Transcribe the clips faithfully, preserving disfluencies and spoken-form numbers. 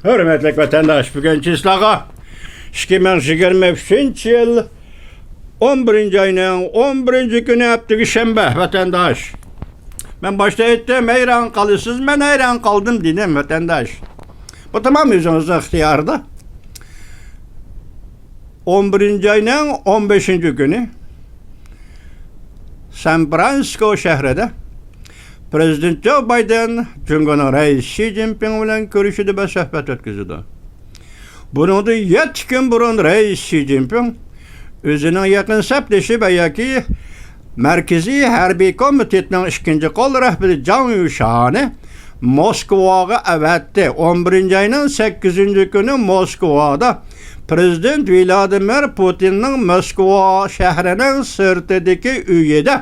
ھۆرمەتلىك ۋەتەنداش، بۈگۈن چىسلاغا ئىككى مىڭ يىگىرمە ئۈچىنچى يىل ئون بىرىنچى ئاينىڭ ئون بىرىنچى كۈنى، ھەپتىكى شەنبە، ۋەتەنداش. مەن باشتا ئېيتتىم، ھەيران قالىسىز، مەن ھەيران قالدىم دېدىم، ۋەتەنداش. بۇ تامام ئۆزىڭىزنىڭ ئىختىيارىدا. ئون بىرىنچى ئاينىڭ ئون بەشىنچى كۈنى سان فرانسىسكو شەھىرىدە پرېزىدېنت جو بايدېن جۇڭگونىڭ رەئىسى شى جىنپىڭ بىلەن كۆرۈشتى ۋە سۆھبەت ئۆتكۈزدى. بۇنىڭدىن يەتتە كۈن بۇرۇن رەئىس شى جىنپىڭ ئۆزىنىڭ يېقىن سەپدىشى ۋە ياكى مەركىزىي ھەربىي كومىتېتنىڭ ئىككىنچى قول رەھبىرى جاڭ يۈشانى موسكۋاغا ئەۋەتتى. ئون بىرىنچى ئاينىڭ سەككىزىنچى كۈنى موسكۋادا پرېزىدېنت ۋلادىمىر پۇتىننىڭ موسكۋا شەھىرىنىڭ سىرتىدىكى ئۆيىدە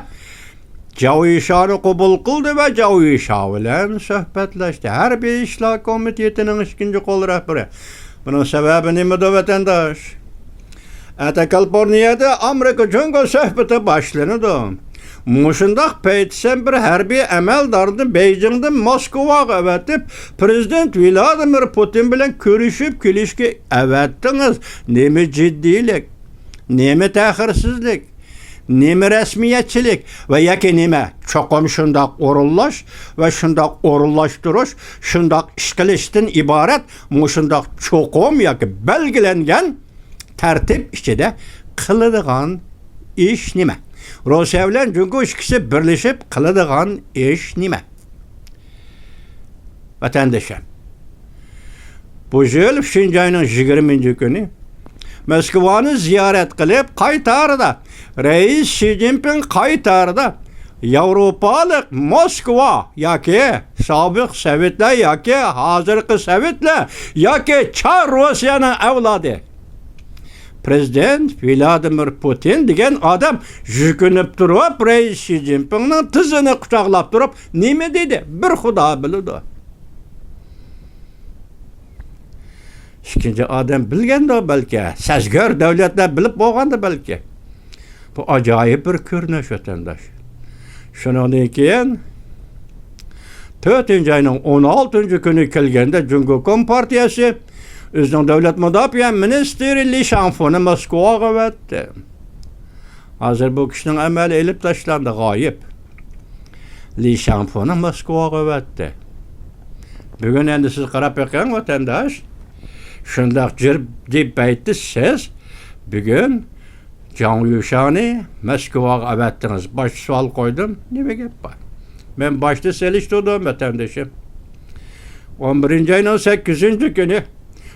جاۋ يىشانى قوبۇل قىلدى ۋە جاۋ يىشا بىلەن سۆھبەتلەشتى. ھەربىي ئىشلار كومىتېتىنىڭ ئىككىنچى قول رەھبىرى. بۇنىڭ سەۋەبى نېمىدۇ، ۋەتەنداش؟ ئەتە كالىفورنىيەدە ئامېرىكا جۇڭگو سۆھبىتى باشلىنىدۇ. مۇشۇنداق پەيتسەن بىر ھەربىي ئەمەلدارنى بېيجىڭدىن موسكۋاغا ئەۋەتىپ، پرېزىدېنت ۋلادىمىر پۇتىن بىلەن كۆرۈشۈپ كېلىشكە ئەۋەتتىڭىز. نېمە جىددىيلىك؟ نېمە تەخىرسىزلىك؟ نېمە رەسمىيەتچىلىك ۋە ياكى نېمە؟ چوقۇم شۇنداق ئورۇنلاش ۋە شۇنداق ئورۇنلاشتۇرۇش، شۇنداق ئىش قىلىشتىن ئىبارەت مۇشۇنداق چوقۇم ياكى بەلگىلەنگەن تەرتىپ ئىچىدە قىلىدىغان ئىش نېمە؟ روسىيە بىلەن جۇڭگو ئىككىسى بىرلىشىپ قىلىدىغان ئىش نېمە؟ ۋەتەندىشىم، بۇ يىل ئۈچىنچى ئاينىڭ يىگىرمىنچى كۈنى موسكۋانى زىيارەت قىلىپ قايتاردا، رەئىس شى جىنپىڭ قايتاردا ياۋروپالىق موسكۋا ياكى سابىق سوۋېتلار ياكى ھازىرقى سوۋېتلار ياكى چار روسىيەنىڭ ئەۋلادى پرېزىدېنت ۋلادىمىر پۇتىن دېگەن ئادەم يۈكۈنۈپ تۇرۇپ، رەئىس شى جىنپىڭنىڭ تىزىنى قۇچاقلاپ تۇرۇپ نېمە دېدى؟ بىر خۇدا بىلىدۇ. ئىككىنچى ئادەم بىلگەندۇ بەلكى، سەزگۈر دۆلەتلەر بىلىپ بولغاندۇ بەلكى. بۇ ئاجايىپ بىر كۆرۈنۈش، ۋەتەنداش. شۇنىڭدىن كېيىن تۆتىنچى ئاينىڭ ئون ئالتىنچى كۈنى كەلگەندە، جۇڭگو كومپارتىيەسى ئۆزىنىڭ دۆلەت مۇداپىئە مىنىستىرى لى شاڭفۇنى موسكۋاغا ئەۋەتتى. ھازىر بۇ كىشىنىڭ ئەمەلى ئېلىپ تاشلاندى، غايىب. لى شاڭفۇنى موسكۋاغا ئەۋەتتى. بۈگۈن ئەندى سىز قاراپ بېقىڭ، ۋەتەنداش. شۇنداق جىددىي پەيتتە سىز بۈگۈن جاڭ يۈشانى موسكۋاغا ئەۋەتتىڭىز. باشتا سوئال قويدۇم، نېمە گەپ بار؟ مەن باشتا سېلىشتۇردۇم، ۋەتەندىشىم. ئون بىرىنچى ئاينىڭ سەككىزىنچى كۈنى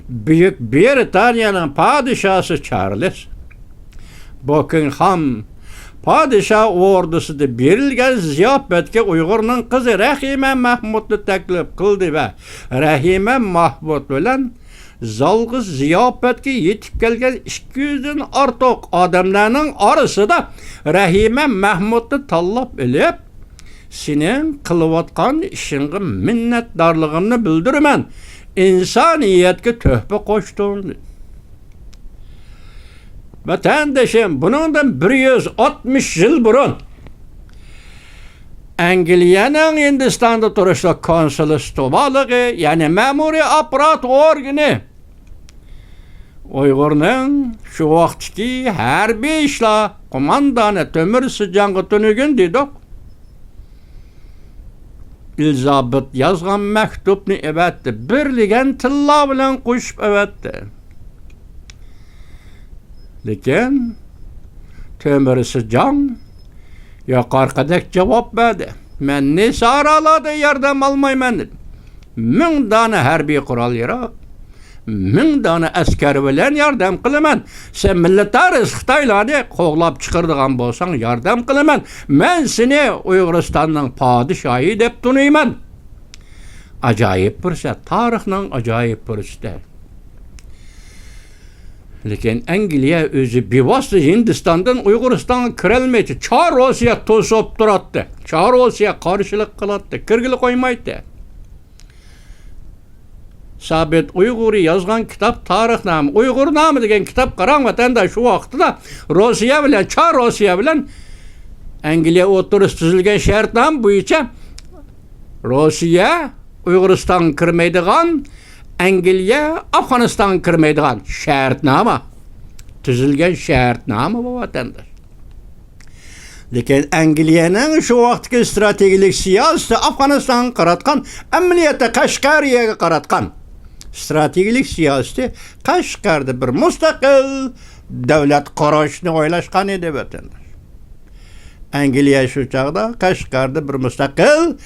بۈيۈك برىتانىيەنىڭ پادىشاھى چارلىز بۇكىنغھام پادىشاھ ئوردىسىدا بېرىلگەن زىياپەتكە ئۇيغۇرنىڭ قىزى رەھىمە مەھمۇدنى تەكلىپ قىلدى ۋە رەھىمە مەھمۇد بىلەن زالغا زىياپەتكە يېتىپ كەلگەن ئىككى يۈزدىن ئارتۇق ئادەملەرنىڭ ئارىسىدا رەھىمە مەھمۇدنى تاللاپ ئېلىپ، سېنىڭ قىلىۋاتقان ئىشىڭغا مىننەتدارلىقىمنى بىلدۈرىمەن، ئىنسانىيەتكە تۆھپە قوشتۇڭ. ۋەتەندىشىم، بۇنىڭدىن بىر يۈز ئاتمىش يىل بۇرۇن ئەنگلىيەنىڭ ھىندىستاندا تۇرۇشلۇق كونسۇلى ئۇستىۋالىقى، يەنى مەمۇرىي ئاپپارات ئورگىنى، ئۇيغۇرنىڭ شۇ ۋاقىتتىكى ھەربىي ئىشلار قوماندانى تۆمۈر سىجاڭغا تۈنۈگۈن دېدۇق. ئېلىزابېت يازغان مەكتۇپنى ئەۋەتتى. بىرلىگەن تىللا بىلەن قوشۇپ ئەۋەتتى. لېكىن تۆمۈر سىجاڭ يۇقىرىقىدەك جاۋاب بەردى: مەن نېسارالاردا ياردەم ئالمايمەن، دېدى. مىڭ دانە ھەربىي قورال ياراغ، مىڭ دانە ئەسكەر بىلەن ياردەم قىلىمەن. سەن مىللەتئارا خىتايلارنى قوغلاپ چىقىرىدىغان بولساڭ، ياردەم قىلىمەن. مەن سېنى ئۇيغۇرىستاننىڭ پادىشاھى دەپ تونۇيمەن. ئاجايىپ پۇرسەت، تارىخنىڭ ئاجايىپ پۇرسىتى. لېكىن ئەنگلىيە ئۆزى بىۋاسىتە ھىندىستاندىن ئۇيغۇرىستانغا كىرەلمەيتتى. چار روسىيە توسۇپ تۇراتتى. چار روسىيە قارشىلىق قىلاتتى. كىرگىلى قويمايتتى. سابىت ئۇيغۇرى يازغان كىتاب تارىخنامە، ئۇيغۇرنامە دېگەن كىتاب قاراڭ، ۋەتەنداش، شۇ ۋاقىتتا روسىيە بىلەن، چار روسىيە بىلەن ئەنگلىيە ئوتتۇرىسىدا تۈزۈلگەن شەرتنامە بويىچە روسىيە ئۇيغۇرىستانغا كىرمەيدىغان، ئەنگلىيە ئافغانىستانغا كىرمەيدىغان شەرتنامە، تۈزۈلگەن شەرتنامە بۇ، ۋەتەنداش. لېكىن ئەنگلىيەنىڭ شۇ ۋاقىتتىكى ئىستراتېگىيەلىك سىياسىتى ئافغانىستانغا قاراتقان، ئەمەلىيەتتە قەشقەرىيەگە قاراتقان ئىستراتېگىيەلىك سىياسىتى قەشقەردە بىر مۇستەقىل دۆلەت قۇرۇشنى ئويلاشقان ئىدى، ۋەتەنداش. ئەنگلىيە شۇ چاغدا قەشقەردە بىر مۇستەقىل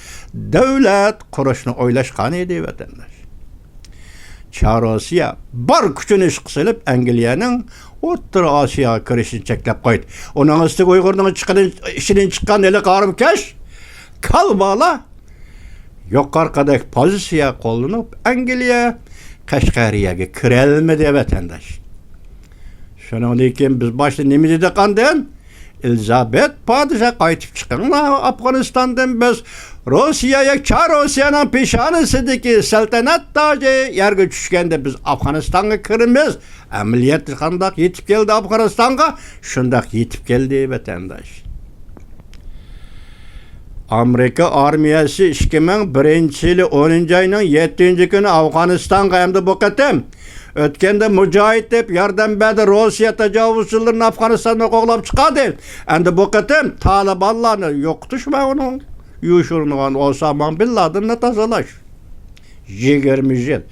دۆلەت قۇرۇشنى ئويلاشقان ئىدى، ۋەتەنداش. چار روسىيە بار كۈچىنى ئىشقا سېلىپ، ئەنگلىيەنىڭ ئوتتۇرا ئاسىياغا كىرىشىنى چەكلەپ قويدى. ئۇنىڭ ئۈستىگە ئۇيغۇرنىڭ چىقىدىن، ئىچىدىن چىققان ھېلىقى ئارمىكەش كالۋالار يۇقىرىقىدەك پوزىتسىيە قوللىنىپ، ئەنگلىيە قەشقەرىيەگە كىرەلمىدى، ۋەتەنداش. شۇنىڭدىن كېيىن بىز باشتا نېمە دېدۇق ئاندىن؟ ئېلىزابېت پادىشاھ، قايتىپ چىقىڭلار ئافغانىستاندىن، بىز روسىيە، يەك چار روسىيەنىڭ پېشانىسىدىكى سەلتەنەت تاجى يەرگە چۈشكەندە بىز ئافغانىستانغا كىرىمىز. ئەمەلىيەتتە قانداق يېتىپ كەلدى ئافغانىستانغا؟ شۇنداق يېتىپ كەلدى، ۋەتەنداش. ئامېرىكا ئارمىيەسى ئىككى مىڭ بىرىنچى يىلى ئونىنچى ئاينىڭ يەتتىنچى كۈنى ئافغانىستانغا، ئەمدى بۇ قېتىم، ئۆتكەندە مۇجاھىد دەپ ياردەم بەردى روسىيە تاجاۋۇزچىلىرىنى ئافغانىستاندىن قوغلاپ چىقاردى. ئەمدى بۇ قېتىم تالىبانلارنى يوقىتىش ۋە ئۇنىڭ يوشۇرۇنغان ئوساما بىن لادىننى تازىلاش. يىگىرمە يىل.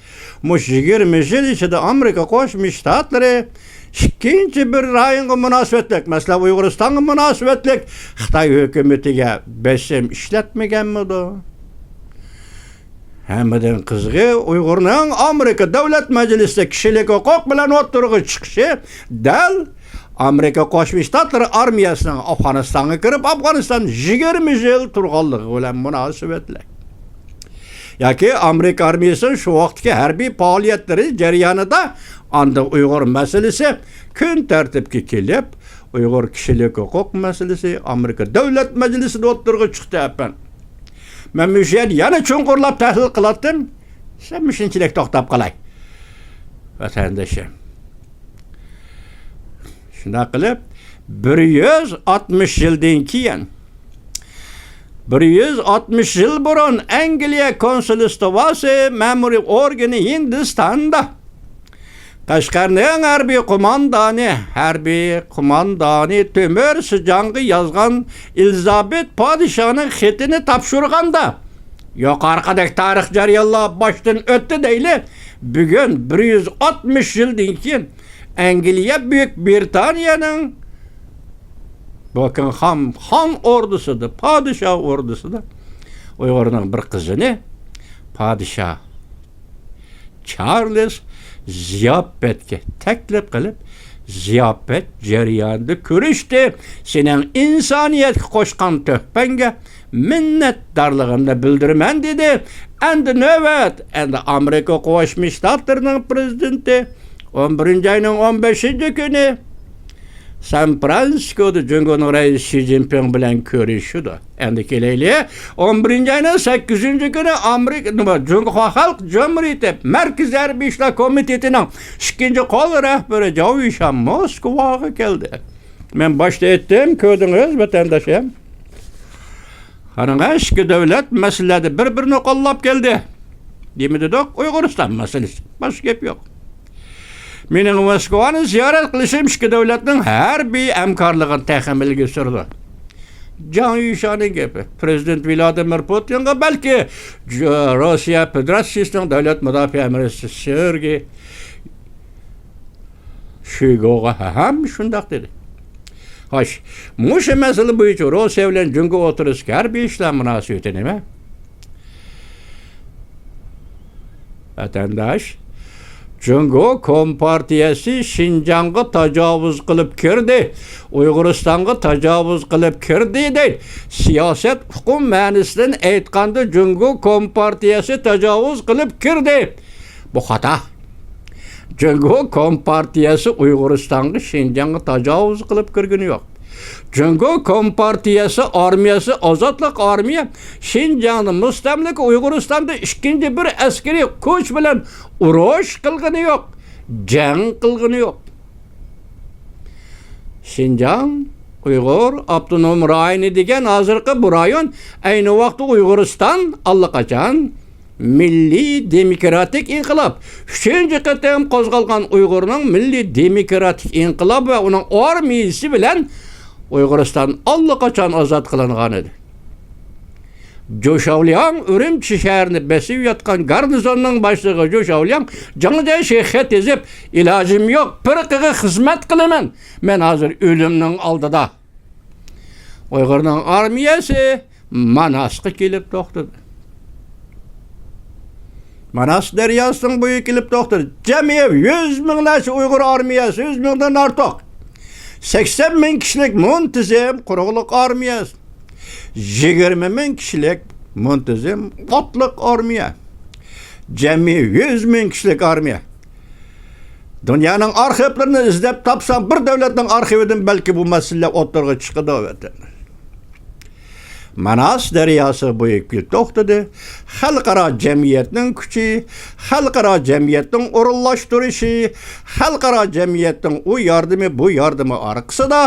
مۇشۇ يىگىرمە يىل ئىچىدە ئامېرىكا قوشما شتاتلىرى ئىككىنچى بىر رايونغا مۇناسىۋەتلىك، مەسىلەن، ئۇيغۇرىستانغا مۇناسىۋەتلىك خىتاي ھۆكۈمىتىگە بېسىم ئىشلەتمىگەنمىدۇ؟ ھەممىدىن قىزىقى، ئۇيغۇرنىڭ ئامېرىكا دۆلەت مەجلىسىدە كىشىلىك ھوقۇق بىلەن ئوتتۇرىغا چىقىشى دەل ئامېرىكا قوشما شتاتلىرى ئارمىيەسىنىڭ ئافغانىستانغا كىرىپ، ئافغانىستان يىگىرمە يىل تۇرغانلىقى بىلەن مۇناسىۋەتلىك. ياكى ئامېرىكا ئارمىيەسىنىڭ شۇ ۋاقىتتىكى ھەربىي پائالىيەتلىرى جەريانىدا ئاندىن ئۇيغۇر مەسىلىسى كۈن تەرتىپكە كېلىپ، ئۇيغۇر كىشىلىك ھوقۇق مەسىلىسى ئامېرىكا دۆلەت مەجلىسىدە ئوتتۇرىغا چىقتى، ئەپەندىم. مەن مۇشۇ يەردە يەنە چوڭقۇرلاپ تەھلىل قىلاتتىم. سەن مۇشۇنچىلىك توختاپ قالاي، ۋەتەندىشىم. شۇنداق قىلىپ، بىر يۈز ئاتمىش يىلدىن كېيىن، بىر يۈز ئاتمىش يىل بۇرۇن ئەنگلىيە كونسۇلىستىۋاسى مەمۇرىي ئورگىنى ھىندىستاندا قەشقەرنىڭ ھەربىي قوماندانى، ھەربىي قوماندانى تۆمۈر سىجاڭغا يازغان ئېلىزابېت پادىشاھنىڭ خېتىنى تاپشۇرغاندا، يۇقىرىقىدەك تارىخ جەريانلار باشتىن ئۆتتى دەيلى. بۈگۈن بىر يۈز ئاتمىش يىلدىن كېيىن ئەنگلىيە بۈيۈك برىتانىيەنىڭ بۇكىنغھام خان ئوردىسىدا، پادىشاھ ئوردىسىدا ئۇيغۇرنىڭ بىر قىزىنى پادىشاھ چارلىز زىياپەتكە تەكلىپ قىلىپ، زىياپەت جەريانىدا كۆرۈشتى. سېنىڭ ئىنسانىيەتكە قوشقان تۆھپەڭگە مىننەتدارلىقىمنى بىلدۈرىمەن، دېدى. ئەمدى نۆۋەت، ئەمدى ئامېرىكا قوشما شتاتلىرىنىڭ پرېزىدېنتى ئون بىرىنچى ئاينىڭ ئون بەشىنچى كۈنى سان فرانسىسكودا جۇڭگونىڭ رەئىسى شى جىنپىڭ بىلەن كۆرۈشىدۇ. ئەمدى كېلەيلى، ئون بىرىنچى ئاينىڭ سەككىزىنچى كۈنى ئامېرىكا، نېمە، جۇڭخۇا خەلق جۇمھۇرىيىتى مەركىزىي ھەربىي ئىشلار كومىتېتىنىڭ ئىككىنچى قول رەھبىرى جاۋ يۈشەن موسكۋاغا كەلدى. مەن باشتا ئېيتتىم، كۆردىڭىز، ۋەتەنداشلىرىم. قاراڭ، ئىككى دۆلەت مەسىلىلەردە بىر-بىرىنى قوللاپ كەلدى. نېمە دېدۇق؟ ئۇيغۇرىستان مەسىلىسى. باشقا گەپ يوق. مېنىڭ موسكۋانى زىيارەت قىلىشىم ئىككى دۆلەتنىڭ ھەربىي ھەمكارلىقىنى تېخىمۇ ئىلگىرى سۈرىدۇ. جاڭ يۈشەننىڭ گېپى. پرېزىدېنت ۋلادىمىر پۇتىنغا، بەلكى، ج-، روسىيە فېدېراتسىيىسىنىڭ دۆلەت مۇداپىئە مىنىستىرى سېرگېي شويگۇغا ھەم شۇنداق دېدى. خوش، مۇشۇ مەسىلە بويىچە روسىيە بىلەن جۇڭگو ئوتتۇرىسىدىكى ھەربىي ئىشلار مۇناسىۋىتى نېمە؟ ۋەتەنداش، جۇڭگو كومپارتىيەسى شىنجاڭغا تاجاۋۇز قىلىپ كىردى، ئۇيغۇرىستانغا تاجاۋۇز قىلىپ كىردى دەيدۇ. سىياسەت ئۇقۇم مەنىسىدىن ئېيتقاندا، جۇڭگو كومپارتىيەسى تاجاۋۇز قىلىپ كىردى. بۇ خاتا. جۇڭگو كومپارتىيەسى ئۇيغۇرىستانغا، شىنجاڭغا تاجاۋۇز قىلىپ كىرگىنى يوق. جۇڭگو كومپارتىيەسى ئارمىيەسى، ئازادلىق ئارمىيە شىنجاڭدا، مۇستەملىكە ئۇيغۇرىستاندا ئىككىنچى بىر ئەسكىرىي كۈچ بىلەن ئۇرۇش قىلغىنى يوق، جەڭ قىلغىنى يوق. شىنجاڭ ئۇيغۇر ئاپتونوم رايونى دېگەن ھازىرقى بۇ رايون، ئەينى ۋاقىتتا ئۇيغۇرىستان ئاللىقاچان مىللىي دېموكراتىك ئىنقىلاب، ئۈچىنچى قېتىم قوزغالغان ئۇيغۇرنىڭ مىللىي دېموكراتىك ئىنقىلابى ۋە ئۇنىڭ ئارمىيىسى بىلەن ئۇيغۇرىستان ئاللىقاچان ئازاد قىلىنغان ئىدى. جۇ شاۋلياڭ ئۈرۈمچى شەھىرىنى بېسىۋاتقان گارنىزوننىڭ باشلىقى جۇ شاۋلياڭ جاڭ جيەنشىگە خەت يېزىپ، «ئىلاجىم يوق، پىرقىگە خىزمەت قىلىمەن. مەن ھازىر ئۆلۈمنىڭ ئالدىدا.» ئۇيغۇرنىڭ ئارمىيەسى ماناسقا كېلىپ توختىدى. ماناس دەرياسىنىڭ بويىغا كېلىپ توختىدى. جەمئىي يۈز مىڭلارچە ئۇيغۇر ئارمىيەسى، يۈز مىڭدىن ئارتۇق. سەكسەن مىڭ كىشىلىك مۇنتىزىم قۇرۇقلۇق ئارمىيەسى. يىگىرمە مىڭ كىشىلىك مۇنتىزىم ئوتلۇق ئارمىيە. جەمئىي يۈز مىڭ كىشىلىك ئارمىيە. دۇنيانىڭ ئارخىپلىرىنى ئىزدەپ تاپساڭ، بىر دۆلەتنىڭ ئارخىۋىدىن بەلكى بۇ مەسىلىلەر ئوتتۇرىغا چىقىدۇ، ۋەتەنداش. ماناس دەرياسى بويىغا توختىدى. خەلقئارا جەمئىيەتنىڭ كۈچى، خەلقئارا جەمئىيەتنىڭ ئورۇنلاشتۇرۇشى، خەلقئارا جەمئىيەتنىڭ ئۇ ياردىمى، بۇ ياردىمى ئارقىسىدا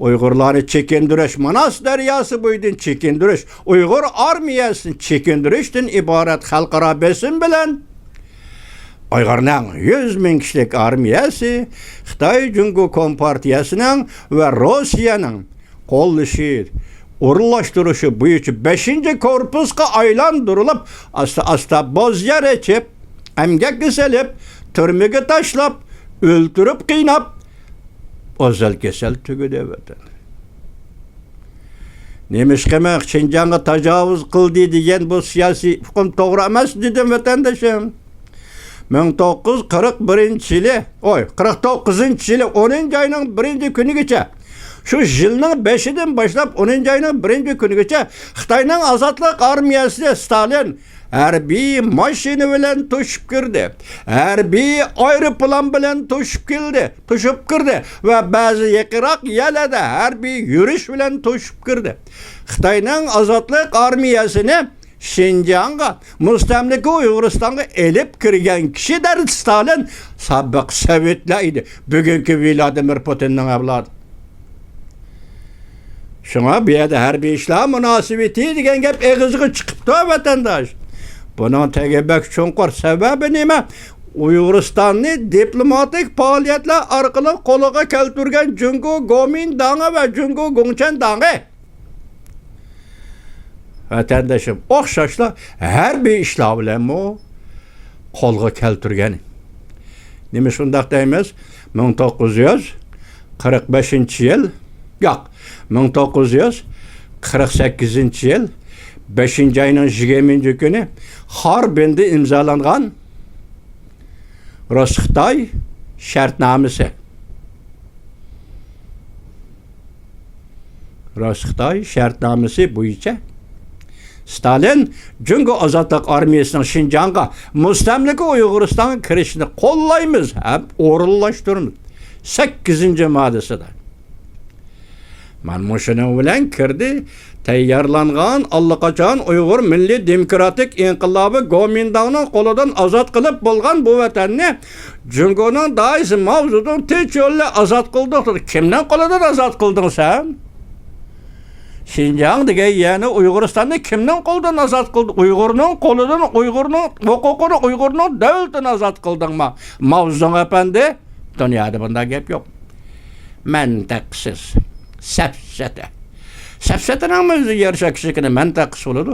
ئۇيغۇرلارنى چېكىندۈرۈش، ماناس دەرياسى بويىدىن چېكىندۈرۈش، ئۇيغۇر ئارمىيەسىنى چېكىندۈرۈشتىن ئىبارەت خەلقئارا بېسىم بىلەن ئۇيغۇرنىڭ يۈز مىڭ كىشىلىك ئارمىيەسى خىتاي جۇڭگو كومپارتىيەسىنىڭ ۋە روسىيەنىڭ قوللىشى، ئورۇنلاشتۇرۇشى بويىچە بەشىنچى كورپۇسقا ئايلاندۇرۇلۇپ، ئاستا-ئاستا بوز يەر ئېچىپ، ئەمگەككە سېلىپ، تۈرمىگە تاشلاپ، ئۆلتۈرۈپ، قىيناپ، ئوزال كېسەل تۈگىدى، ۋەتەن. نېمىشقا مەن شىنجاڭغا تاجاۋۇز قىلدى دېگەن بۇ سىياسىي ئۇقۇم توغرا ئەمەس دېدىم، ۋەتەندىشىم. مىڭ توققۇز يۈز قىرىق بىرىنچى يىلى، ئوي، قىرىق توققۇزىنچى يىلى ئونىنچى ئاينىڭ بىرىنچى كۈنىگىچە، شۇ يىلنىڭ بېشىدىن باشلاپ ئونىنچى ئاينىڭ بىرىنچى كۈنىگىچە خىتاينىڭ ئازادلىق ئارمىيەسى ستالىن ھەربىي ماشىنا بىلەن توشۇپ كىردى، ھەربىي ئايروپىلان بىلەن توشۇپ كىردى، توشۇپ كىردى ۋە بەزى يېقىنراق يەرلەردە ھەربىي يۈرۈش بىلەن توشۇپ كىردى. خىتاينىڭ ئازادلىق ئارمىيەسىنى شىنجاڭغا، مۇستەملىكە ئۇيغۇرىستانغا ئېلىپ كىرگەن كىشى دەل ستالىن، سابىق سوۋېتلار ئىدى. بۈگۈنكى ۋلادىمىر پۇتىننىڭ ئەۋلادى. شۇڭا بۇ يەردە ھەربىي ئىشلار مۇناسىۋىتى دېگەن گەپ ئېغىزغا چىقىپتۇ، ۋەتەنداش. بۇنىڭ تېگى بەك چوڭقۇر. سەۋەبى نېمە؟ ئۇيغۇرىستاننى دىپلوماتىك پائالىيەتلەر ئارقىلىق قولغا كەلتۈرگەن جۇڭگو گومىنداڭى ۋە جۇڭگو گۇڭچەنداڭى، ۋەتەندىشىم، ئوخشاشلا ھەربىي ئىشلار بىلەنمۇ قولغا كەلتۈرگەن. نېمە شۇنداق دەيمىز؟ مىڭ توققۇز يۈز قىرىق بەشىنچى يىل، ياق، مىڭ توققۇز يۈز قىرىق سەككىزىنچى يىل بەشىنچى ئاينىڭ يىگىرمىنچى كۈنى خاربىندە ئىمزالانغان رۇس-خىتاي شەرتنامىسى. رۇس-خىتاي شەرتنامىسى بويىچە ستالىن جۇڭگو ئازادلىق ئارمىيەسىنىڭ شىنجاڭغا، مۇستەملىكە ئۇيغۇرىستانغا كىرىشىنى قوللايمىز ھەم ئورۇنلاشتۇرىمىز. سەككىزىنچى ماددىسىدا. مانا مۇشۇنىڭ بىلەن كىردى. تەييارلانغان، ئاللىقاچان ئۇيغۇر مىللىي دېموكراتىك ئىنقىلابى گومىنداڭنىڭ قولىدىن ئازاد قىلىپ بولغان بۇ ۋەتەننى جۇڭگونىڭ دائىسى ماۋزېدۇڭ تىنچ يول بىلەن ئازاد قىلدۇق دېدى. كىمنىڭ قولىدىن ئازاد قىلدىڭ سەن؟ شىنجاڭ دېگەن يەرنى، ئۇيغۇرىستاننى كىمنىڭ قولىدىن ئازاد قىلدى؟ ئۇيغۇرنىڭ قولىدىن، ئۇيغۇرنىڭ ھوقۇقىنى، ئۇيغۇرنىڭ دۆلىتىنى ئازاد قىلدىڭما؟ ماۋزېدۇڭ ئەپەندى، دۇنيادا بۇنداق گەپ يوق. مەنتىقسىز. سەپسەتە. سەپسەتىنىڭمۇ ئۆزى يەر شەكلى مەنتىقسىز بولىدۇ.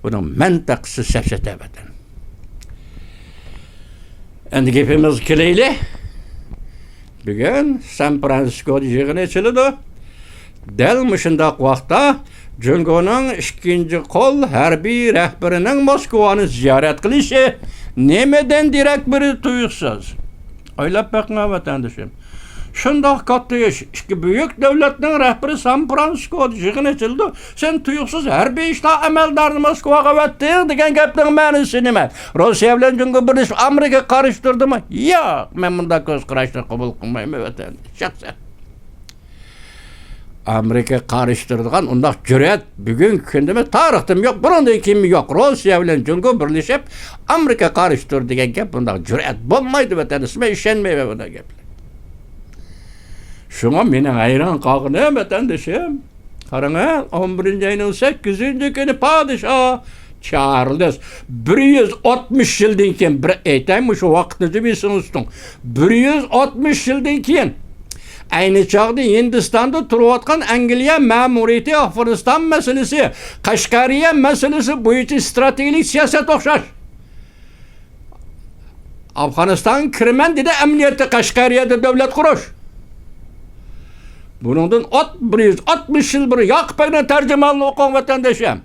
بۇنىڭ مەنتىقسىز سەپسەتە ئەبەدەن. ئەمدى گېپىمىزگە كېلەيلى. بۈگۈن سان فرانسىسكودا يىغىن ئېچىلىدۇ. دەل مۇشۇنداق ۋاقىتتا جۇڭگونىڭ ئىككىنچى قول ھەربىي رەھبىرىنىڭ موسكۋانى زىيارەت قىلىشى نېمىدىن دېرەك بېرىدۇ تۇيۇقسىز؟ ئويلاپ بېقىڭ، ۋەتەندىشىم. شۇنداق كاتتا ئىش، ئىككى بۈيۈك دۆلەتنىڭ رەھبىرى سان فرانسىسكودا يىغىن ئېچىلىدۇ. سەن تۇيۇقسىز ھەربىي ئىشلار ئەمەلدارىنى موسكۋاغا ئەۋەتتىڭ دېگەن گەپنىڭ مەنىسى نېمە؟ روسىيە بىلەن جۇڭگو بىرلىشىپ ئامېرىكىغا قارشى تۇردىمۇ؟ ياق، مەن بۇنداق كۆز قاراشنى قوبۇل قىلمايمەن، ۋەتەن، شەخسەن. ئامېرىكا قارشى تۇرىدىغان ئۇنداق جۈرئەت بۈگۈنكى كۈندىمۇ، تارىختىمۇ يوق، بۇنىڭدىن كېيىنمۇ يوق. روسىيە بىلەن جۇڭگو بىرلىشىپ ئامېرىكا قارشى تۇر دېگەن گەپ، بۇنداق جۈرئەت بولمايدۇ، ۋەتەندىشىم، مەن ئىشەنمەيمەن بۇنداق گەپلەرگە. شۇڭا مېنىڭ ھەيران قالغىنىم، ۋەتەندىشىم، قاراڭە، ئون بىرىنچى ئاينىڭ سەككىزىنچى كۈنى پادىشاھ چارلىز، بىر يۈز ئاتمىش يىلدىن كېيىن، بىر ئېيتاي، مۇشۇ ۋاقىتنى دېمىسىڭىز تۇڭ. بىر يۈز ئاتمىش يىلدىن كېيىن، ئەينى چاغدا ھىندىستاندا تۇرۇۋاتقان ئەنگلىيە مەمۇرىيىتى ئافغانىستان مەسىلىسى، قەشقەرىيە مەسىلىسى بويىچە ئىستراتېگىيەلىك سىياسەت ئوخشاش. ئافغانىستانغا كىرىمەن دېدى، ئەمەلىيەتتە قەشقەرىيەدە دۆلەت قۇرۇش. بۇنىڭدىن ئات-، بىر يۈز ئاتمىش يىل بۇرۇن ياقۇپ بەگنىڭ تەرجىمىھالىنى ئوقۇڭ، ۋەتەندىشىم.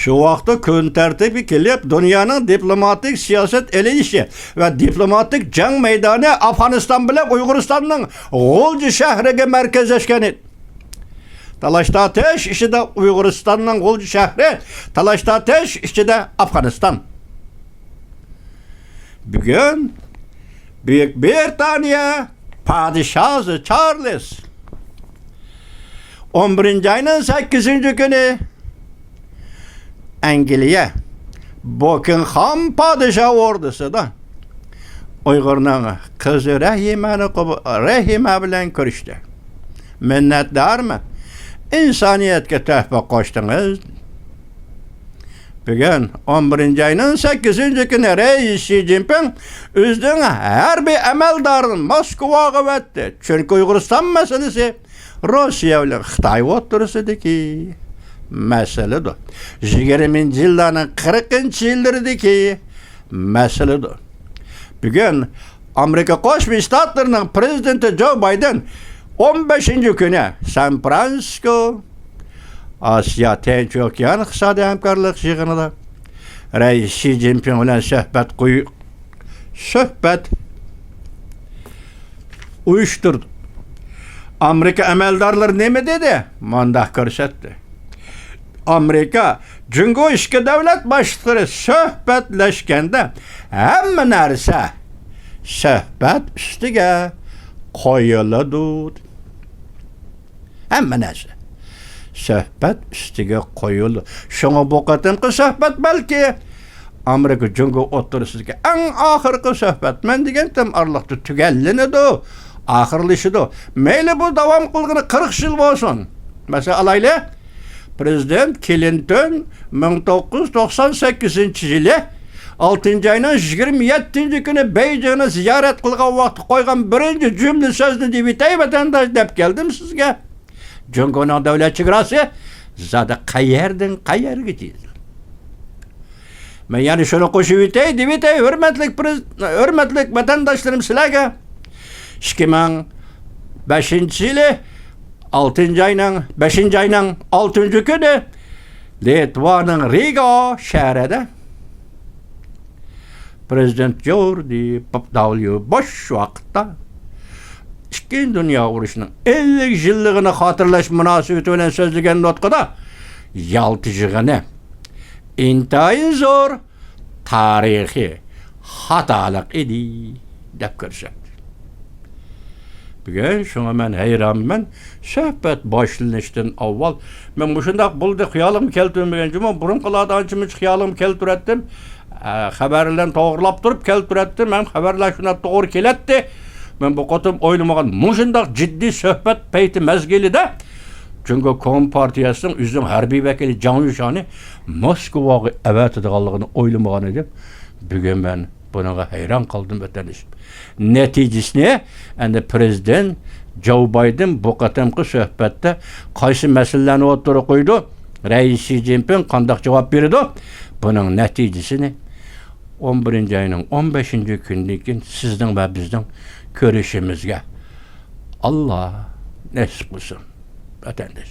شۇ ۋاقىتتا كۈن تەرتىپكە كېلىپ، دۇنيانىڭ دىپلوماتىك سىياسەت ئېلىنىشى ۋە دىپلوماتىك جەڭ مەيدانى ئافغانىستان بىلەن ئۇيغۇرىستاننىڭ غۇلجا شەھىرىگە مەركەزلەشكەن ئىدى. تالاش-تارتىش ئىچىدە ئۇيغۇرىستاننىڭ غۇلجا شەھىرى، تالاش-تارتىش ئىچىدە ئافغانىستان. بۈگۈن بۈيۈك بىرىتانىيە پادىشاھى چارلىز ئون بىرىنچى ئاينىڭ سەككىزىنچى كۈنى ئەنگلىيە بۇكىنغھام پادىشاھ ئوردىسىدا ئۇيغۇرنىڭ قىزى رەھىمەنى قوبۇ-، رەھىمە بىلەن كۆرۈشتى. مىننەتدارمەن. ئىنسانىيەتكە تۆھپە قوشتىڭىز. بۈگۈن ئون بىرىنچى ئاينىڭ سەككىزىنچى كۈنى رەئىس شى جىنپىڭ ئۆزىنىڭ ھەربىي ئەمەلدارىنى موسكۋاغا ئەۋەتتى. چۈنكى ئۇيغۇرىستان مەسىلىسى روسىيە بىلەن خىتاي ئوتتۇرىسىدىكى مەسىلىدۇر. يىگىرمىنچى يىللارنىڭ قىرىقىنچى يىللىرىدىكى مەسىلىدۇر. بۈگۈن ئامېرىكا قوشما شتاتلىرىنىڭ پرېزىدېنتى جو بايدېن ئون بەشىنچى كۈنى سان فرانسىسكو ئاسىيا تىنچ ئوكيان ئىقتىسادىي ھەمكارلىق يىغىنىدا رەئىس شى جىنپىڭ بىلەن سۆھبەت قوي-، سۆھبەت ئۇيۇشتۇردى. ئامېرىكا ئەمەلدارلىرى نېمە دېدى؟ مانداق كۆرسەتتى. ئامېرىكا، جۇڭگو ئىككى دۆلەت باشلىقلىرى سۆھبەتلەشكەندە ھەممە نەرسە سۆھبەت ئۈستىگە قويۇلىدۇ. ھەممە نەرسە سۆھبەت ئۈستىگە قويۇلىدۇ. شۇڭا بۇ قېتىمقى سۆھبەت بەلكى ئامېرىكا جۇڭگو ئوتتۇرىسىدىكى ئەڭ ئاخىرقى سۆھبەت. مەن دېگەنتىم ئارىلىقتا تۈگەللىنىدۇ، ئاخىرلىشىدۇ. مەيلى بۇ داۋام قىلغىنى قىرىق يىل بولسۇن. مەسىلەن ئالايلى، پرېزىدېنت كلىنتون مىڭ توققۇز يۈز توقسان سەككىزىنچى يىلى ئالتىنچى ئاينىڭ يىگىرمە يەتتىنچى كۈنى بېيجىڭنى زىيارەت قىلغان ۋاقتى قويغان بىرىنچى جۈملە سۆزنى دېۋىتەي ۋەتەنداش دەپ كەلدىم سىزگە. جۇڭگونىڭ دۆلەت چېگراسى زادى قەيەردىن قەيەرگىچە؟ مەن يەنە شۇنى قوشۇۋېتەي، دېۋىتەي، ھۆرمەتلىك پرېز-، ھۆرمەتلىك ۋەتەنداشلىرىم سىلەرگە. ئىككى مىڭ بەشىنچى يىلى ئالتىنچى ئاينىڭ، بەشىنچى ئاينىڭ ئالتىنچى كۈنى لىتۋانىڭ رىگا شەھىرىدە پرېزىدېنت جورجى دابليۇ بۇش ۋاقىتتا ئىككىنچى دۇنيا ئۇرۇشىنىڭ ئەللىك يىللىقىنى خاتىرىلەش مۇناسىۋىتى بىلەن سۆزلىگەن نۇتقىدا، يالتا يىغىنى ئىنتايىن زور تارىخىي خاتالىق ئىدى، دەپ كۆرسەتتى. بۈگۈن شۇڭا مەن ھەيرانمەن، سۆھبەت باشلىنىشتىن ئاۋۋال مەن مۇشۇنداق بولدى خىيالىمغا كەلتۈرمىگەن جۇمۇ، بۇرۇنقىلاردا ئانچە-مۇنچە خىيالىمغا كەلتۈرەتتىم. ئە، خەۋەرلەرنى توغرىلاپ تۇرۇپ كەلتۈرەتتىم، ھەم خەۋەرلەر شۇنداق توغرا كېلەتتى. مەن بۇ قېتىم ئويلىمىغان مۇشۇنداق جىددىي سۆھبەت پەيتى مەزگىلىدە جۇڭگو كومپارتىيەسىنىڭ ئۆزىنىڭ ھەربىي ۋەكىلى جاڭ يۈشانى موسكۋاغا ئەۋەتىدىغانلىقىنى ئويلىمىغان ئىدىم. بۈگۈن مەن بۇنىڭغا ھەيران قالدىم، ۋەتەندىشىم. نەتىجىسىنى ئەمدى پرېزىدېنت جو بايدېن بۇ قېتىمقى سۆھبەتتە قايسى مەسىلىلەرنى ئوتتۇرىغا قويىدۇ، رەئىس شى جىنپىڭ قانداق جاۋاب بېرىدۇ، بۇنىڭ نەتىجىسىنى ئون بىرىنچى ئاينىڭ ئون بەشىنچى كۈنىدىن كېيىن سىزنىڭ ۋە بىزنىڭ كۆرۈشىمىزگە ئاللا نېسىپ قىلسۇن، ۋەتەنداش.